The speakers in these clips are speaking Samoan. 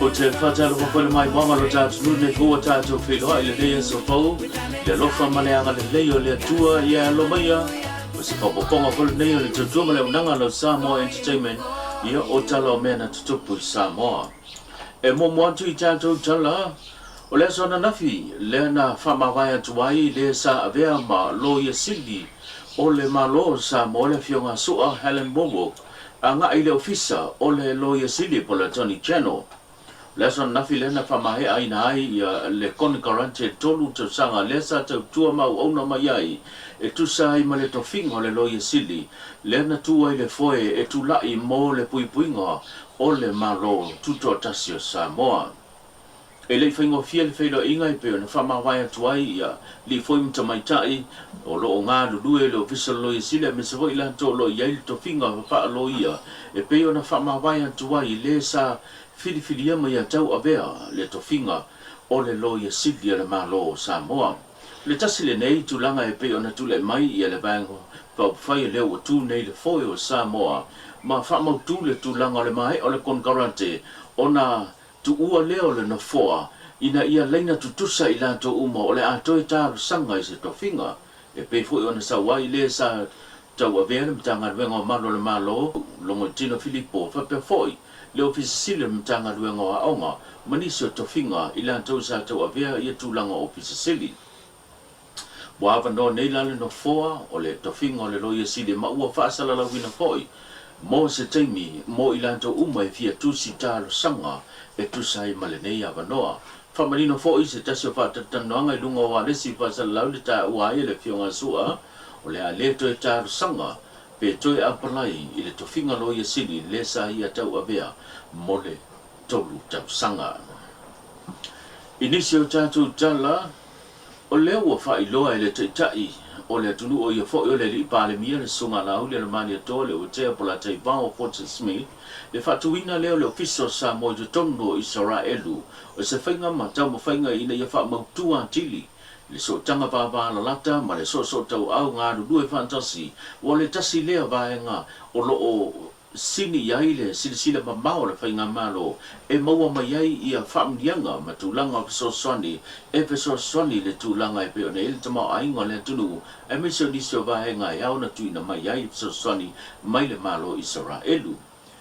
Ou te faatalofa foi i le maimoaga o lo tatou atunuu i lenei foi ua tatou feiloai i lenei aso fou, i le alofa ma le agalelei o le Atua ia e alo maia. O se faaopoopoga foi lenei o le tautua ma le auaunaga a lau Samoa Entertainment, ia o tala o mea na tutupu i Samoa. E muamua atu i tatou tala, o le aso ananafi lea na faamavae atu ai le sa avea ma Loia Sili o le Malo o Samoa le Afioga a Su'a Helen Wawok, agai i le Ofisa o le Loia Sili po o le Attorney General. O le aso ananafi lea na faamaeaina ai ia le konekarate 3 tausaga lea sa tautua ma auauna mai ai e tusa ai ma le tofiga o le Loia Sili lea na tu ai le foe e tulai mo le puipuiga o le Malo Tutoatasi o Samoa. E le i faigofie le feiloaiga e pei ona faamavae atu ai ia alii foi ma tamaitai o lo o galulue i le Ofisa o le Loia Sili aemaise foi i latou o lo o i ai le tofiga faa-loia e pei ona faamavae atu ai le sa filifilia ma ia tauavea le tofiga o le Loia Sili a le Malo o Samoa. O le tasi lenei tulaga e pei ona tulai mai ia le Vaega Faaupufai lea ua tu nei le foe o Samoa ma faamautu le tulaga o le maea o le konekarate ona Tuua lea o le nofoa ina ia laina tutusa i latou uma o le a toe talosaga i se tofiga, e pei foi ona sau ai le sa tauavea le Matagaluega o Malu o le Malo, Logoitino Filipo, faapea foi le Ofisa Sili o le Matagaluega o Aoga ma nisi o tofiga i latou sa tauavea ia tulaga Ofisa Sili. Ua avanoa nei la le nofoa o le tofiga o le Loia Sili ma ua faasalalauina foi mo se taimi mo i latou uma e fia tusi talosaga e tusa ai ma lenei avanoa. Faamanino foi se tasi o faatalatalanoaga i luga o ualesi faasalalau le taua ai e le Afioga a Su'a o le a le toe talosaga pe toe apalai i le tofiga Loia Sili le sa ia tauavea mo le 3 tausaga. I nisi o tatou tala, o lea ua faailoa e le Taitai o le atunuu o ia foi o le Alii Palemia le Susuga a Laauli Alemaniatoa le Uetea Polataivao Fortune Smith le faatuina lea o le Ofisa o Samoa i totonu o Isaraelu o se faiga ma taumafaiga ina ia faamautu atili le sootaga vavalalata ma le soosootauau galulue faatasi ua le tasi lea vaega o lo o sini i ai le silasila mamao a le Faigamalo e maua mai ai ia faamanuiaga ma tulaga o fesoasoani e fesoasoani i le tulaga e pei ona i ai le tamaoaiga o le atunuu aemaise o nisi o vaega e ao ona tuuina mai ai fesoasoani mai le Malo o Isaraelu.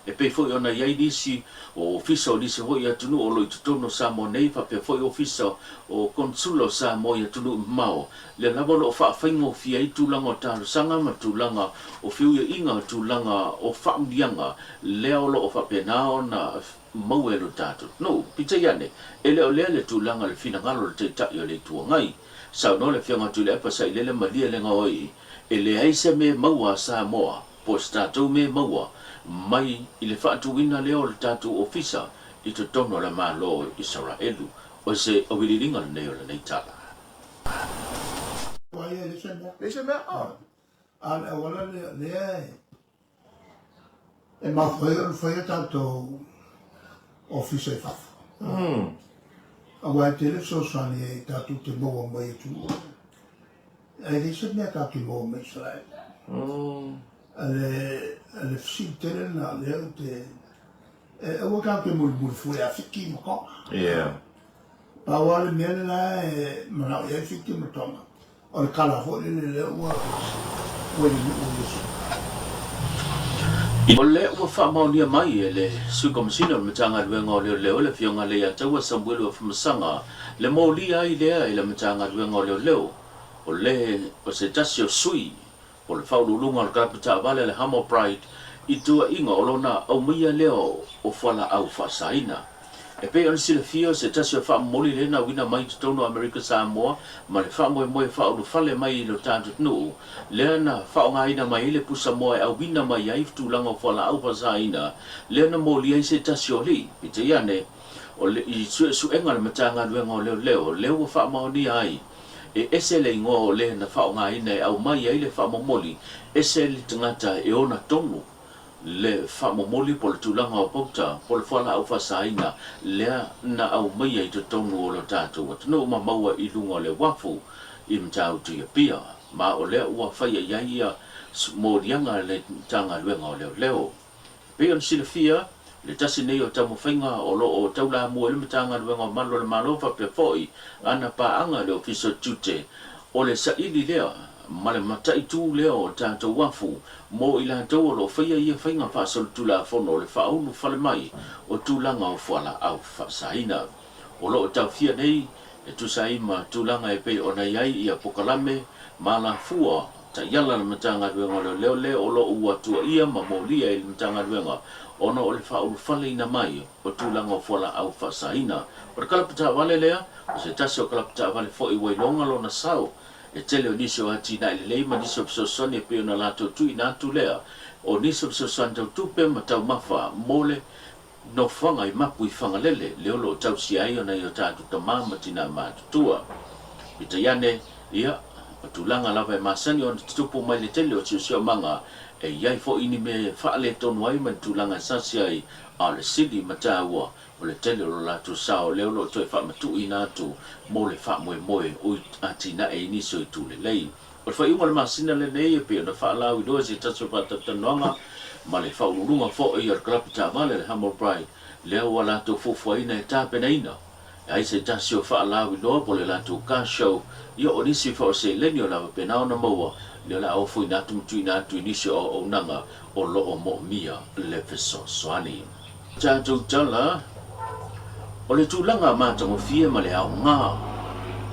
E pei foi ona i ai nisi o ofisa o nisi foi atunuu o lo o i totonu o Samoa nei faapea foi ofisa o Konsula o Samoa i atunuu mamao lea lava o lo o faafaigofie ai tulaga o talosaga ma tulaga o feuiaiga, tulaga o faamanuiaga lea o lo o faapena ona maua e lo tatou atunuu. Peitai ane, e le o lea le tulaga i le finagalo o le Taitai o le Itu Agai. Saunoa le Afioga Tuilaepa Sailele Malie Legaoi, e leai se mea e maua a Samoa po o se tatou mea e maua mai i le faatuina lea o le tatou ofisa i totonu o le Malo o Isaraelu. O se auiliiliga lenei o lenei tala. Leai se mea. A o le auala lea, lea e mafua ai ona fai a tatou ofisa i fafo. Aua e tele fesoasoani e tatou te maua mai atunuu. Ae leai se mea tatou te maua mai Israel. A le fesili tele lena lea ou te... E aua tatou te mulimuli fua ia Fiti ma Tonga. Yeah. Pau lava le mea lena e manao i ai Fiti ma Tonga, o le kala foi lele lea ua ua i le nuu o Iesu. O lea ua faamaonia mai e le Sui Komesina o le Matagaluega o Leoleo le Afioga Leiataua Samuelu Afamasaga le molia ai lea i le Matagaluega o Leoleo o le o se tasi o sui o le faauluuluga o le kalapu taavale a le Hamo Pride i tuuaiga o lona aumaia lea o fualaau faasaina. E pei ona silafia o se tasi o faamomoli lea na auina mai i totonu o Amerika Samoa ma le faamoemoe faaulufale mai i lo tatou atunuu, lea na faaaogaina mai ai le pusa moa e auina mai ai tulaga o fualaau faasaina, lea na molia ai se tasi o alii. Peitai ane, o le i suesuega a le Matagaluega o Leoleo lea ua faamaonia ai E ese le igoa o le na faaaogaina e aumai ai le faamomoli, ese le tagata e ona tonu le faamomoli po o le tulaga o pauta po o le fualaau faasaina lea na aumaia i totonu o lo tatou atunuu ma maua i luga o le uafu i Matautu i Apia, ma o lea ua faia i ai ia moliaga a le Matagaluega o Leoleo. E pei ona silafia, Le tasi nei o taumafaiga o lo o taulamua i le Matagaluega o Malu a le Malo faapea foi ana paaga i le Ofisa o Tiute, o le saili lea ma le mataitu lea o tatou afu mo i latou o lo o faia ia faiga faasolitulafono o le faaulu fale mai o tulaga o fualaau faasaina. O lo o taofia nei e tusa ai ma tulaga e pei ona i ai ia pokalame ma alafua taiala a le Matagaluega o Leoleo le o lo o ua tuuaia ma molia i le Matagaluega ona o le faaulufaleina mai o tulaga o fualaau faasaina. O le kalapu taavale lea, o se tasi o kalapu taavale foi ua iloga lona sao e tele o nisi o atinae lelei ma nisi o fesoasoani e pei ona latou tuuina atu lea o nisi o fesoasoani tau tupe ma taumafa mo le nofoaga i Mapu i Fagalele lea o lo o tausia ai o nai o tatou tama ma tina matutua. Peitai ane, ia, o tulaga lava e masani ona tutupu mai le tele o siosiomaga e i ai foi ni mea e faaletonu ai ma ni tulaga e sasi ai, a o le sili ma taua o le tele o lo latou sao lea o lo o toe faamatuuina atu mo le faamoemoe o atinae i nisi o itu lelei. O le faaiuga o le masina lenei e pei ona faalauiloa i se tasi o faatalatalanoaga ma le faauluuluga foi o le kalapu taavale a le Humble Pride lea ua latou fuafuaina e tapenaina e ai se tasi o faalauiloa po o le latou car show ia o nisi foi o seleni o le a faapena ona maua lea o le a ofoina atu ma tuuina atu i nisi o auaunaga o lo o moomia le fesoasoani. Tatou tala, o le tulaga matagofie ma le aoga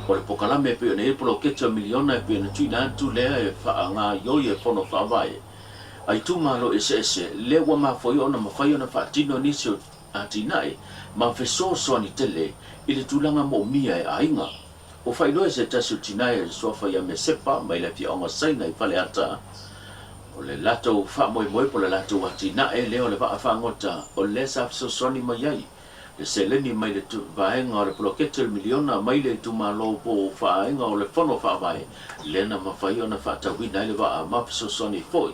o le pokalame e pei ona i ai le poloketi o miliona e pei ona tuuina atu lea e faagaoioi e Fono Faavae a itumalo eseese lea ua mafua ona mafai ona faatino nisi o atinae ma fesoasoani tele i le tulaga moomia e aiga. Ua faailoa e se tasi o tina e suafa ia Mesepa mai le afioaga Saina i Faleata, o le latou faamoemoe po o le latou atinae lea o le vaa fagota o lea sa fesoasoani mai ai le seleni mai le vaega o le poloketi o le miliona mai le itumalo po o vaega o le Fono Faavae lea na mafai ona faatauina ai le vaa ma fesoasoani foi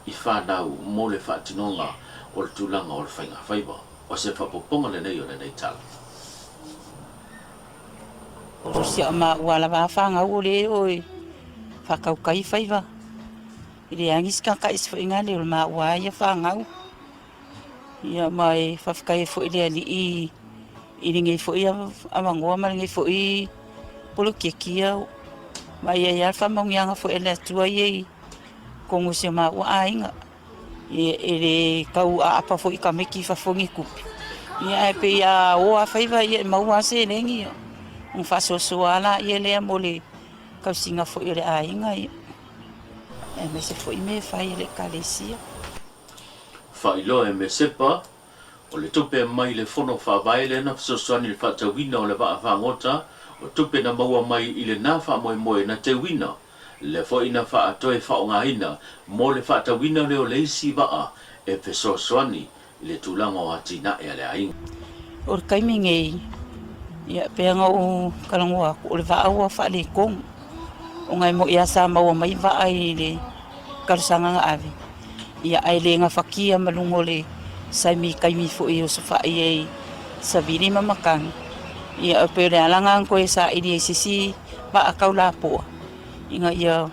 i fanau mo le faatinoga o le tulaga o le faigafaiva. O se faaopoopoga lenei o lenei tala. O si au maua lava a fanau o le o e faakaukai faiva. E leai ni si kakaʻisifoʻiga le o le maua ia fanau. Ia ma e faafetai ai foi i le Alii i lenei foi avanoa ma lenei foi poloketi ia ma e i ai lava le faamanuiaga foi a le Atua ia i totonu o si o maua aiga. E le tau aapa foi i tamaiti i fafo ni tupe, ia ae pei a o lava faiva e maua lava seleni ia ona faasoasoa lava laia lea mo le tausiga foi o le aiga, ia, aemaise foi mea e fai a le Ekalesia. Faailoa e Mesepa, o le tupe mai le Fono Faavae lea na fesoasoani i le faatauina o le vaa fagota, o tupe na maua mai i lena faamoemoe na teuina, lea foi na faatoe faaaogaina mo le faatauina lea o le isi vaa e fesoasoani i le tulaga o atinae a le aiga. O le taimi nei, ia e pei ona ou talanoa atu, o le vaa ua faaletonu, ona e moni lava sa maua mai vaa i le talosaga na ave, ia ae le gafatia ma luga o le saimi taimi foi e osofai ai savili ma matagi. Ia e pei o le ala lena na toe saili ai i se isi vaa tau lapoa ina ia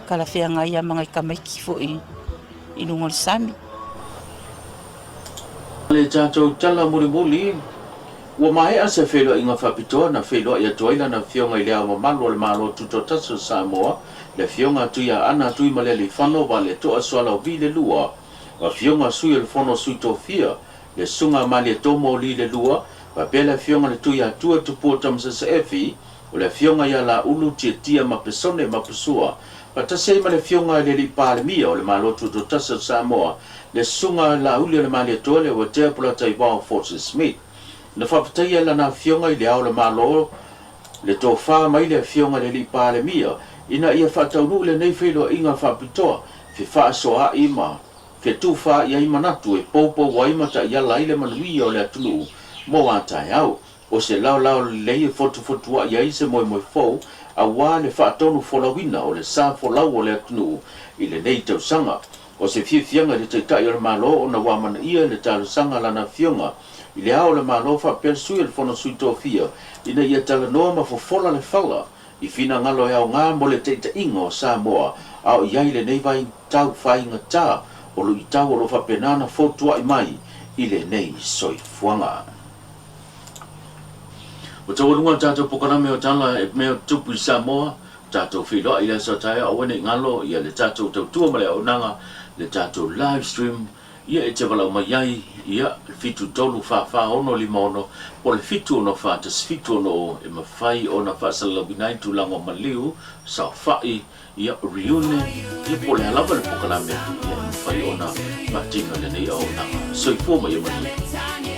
talafeagai lava ma nai tamaiti foi i luga o le sami. Le tatou tala mulimuli, ua maea se feiloaiga faapitoa na feiloai atu ai Lana Afioga i Le Ao Mamalu o le Malo Tutoatasi o Samoa, le Afioga Tuiaana Tuimalealiifano Vaaletoa Sualauvi le Lua, Afioga Sui o le Fono a Sui Tofia, le Susuga Malietoa Li le Lua, faapea le Afioga le Tuiatua Tupua Tamasese Efi, o le Afioga ia Laulu Tiatia Mapesone Mapusua, faatasi ai ma le Afioga i le Alii Palemia o le Malo Tutoatasi o Samoa, le Susuga Laaulialemalietoa Leuatea Polataivao Fosi Smith. Na faafetaia lana Afioga i Le Ao o le Malo, le tofa mai le Afioga i le Alii Palemia, ina ia faataunuu lenei feiloaiga faapitoa, fefaasoaai ma fetufaai ai manatu e poupou ai ma taiala ai le manuia o le atunuu mo a taeao. O se laolao lelei e fotufotuaʻi ai se moemoe fou aua le faatonu folauina o le sa folau o le atunuu i lenei tausaga. O se fiafiaga i le Taitai o le Malo ona ua amanaia le talosaga a Lana Afioga i Le Ao o le Malo faapea le Sui o le Fono a Sui Tofia ina ia talanoa ma fofola le fala i finagalo e aoga mo le taitaiga o Samoa a o i ai lenei vaitau faigata o luitau o lo o faapena ona fotuaʻi mai i lenei soifuaga. Ua taualuga le tatou polokalame o Tala i Mea o Tutupu i Samoa, ua tatou feiloai i le aso a taeao aua ne i galo ia le tatou tautua ma le auaunaga, le tatou live stream ia e te valaau mai ai ia le 7 3 4 4 6 5 6 po o le 7 6 4 1 7 6 e mafai ona faasalalauina ai le tulaga o maliu, saofai, ia reunion, ia po o le a lava le polokalame ia e mafai ona faatino e lenei auaunaga. Soifua ma ia manuia.